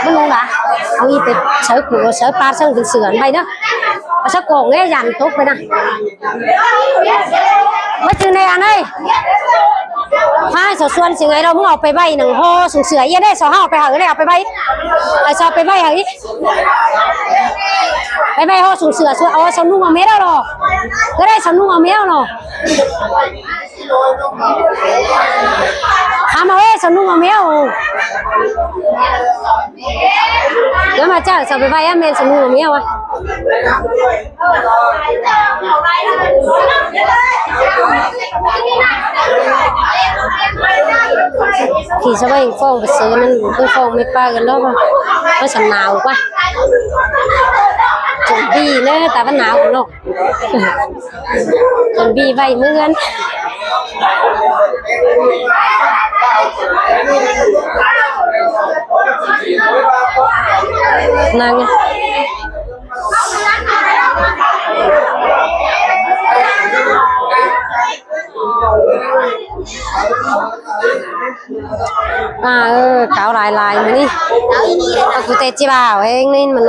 ມັນລົງລະ ເອົາອີ່ໄປເສີກ ເສີກປາເສີກເສືອໄປເດີ ເອົາສະກອງເດ້ ຢ້ານຕົກໄປນະ ມາຈື່ແນ່ອັນເອີຍ ພາສາວຊວນຊິໄງລາວ ມຶງເອົາໄປໄວ້ໜັງຫໍ່ຊຸງເສືອ ອີ່ເດ້ ສາວເຮົາໄປຫາເອີຍ ເອົາໄປໄວ້ ໃຫ້ສາວໄປໄວ້ຫາອີ່ ໄປໄວ້ຫໍ່ຊຸງເສືອ ເອົາສາວນຸ່ງເອົາແມວເນາະ ກໍໄດ້ສາວນຸ່ງເອົາແມວເນາະ. ຫາມາເອີຍ ສາວນຸ່ງເອົາແມວ ແລ້ວມາເຈົ້າສາວໄປໄວ້ ແມ່ນສາວນຸ່ງເອົາແມວ ທີ່ສະໄວຟ້ອງໄປເຊີນັ້ນ ໄປຟ້ອງແມ່ປ້າກັນເນາະ ວ່າສຳໜາວກວ່າ ຈົນບີເນາະ ຕາມັນໜາວເນາະ. ຈົນບີໄວ້ເມືອນ ນາງ ອ່າ ເອີ ເກົາຫຼາຍໆ ມື້ນີ້ ເອົາກູແຕ່ຈິວ່າເອງນີ້ ມັນ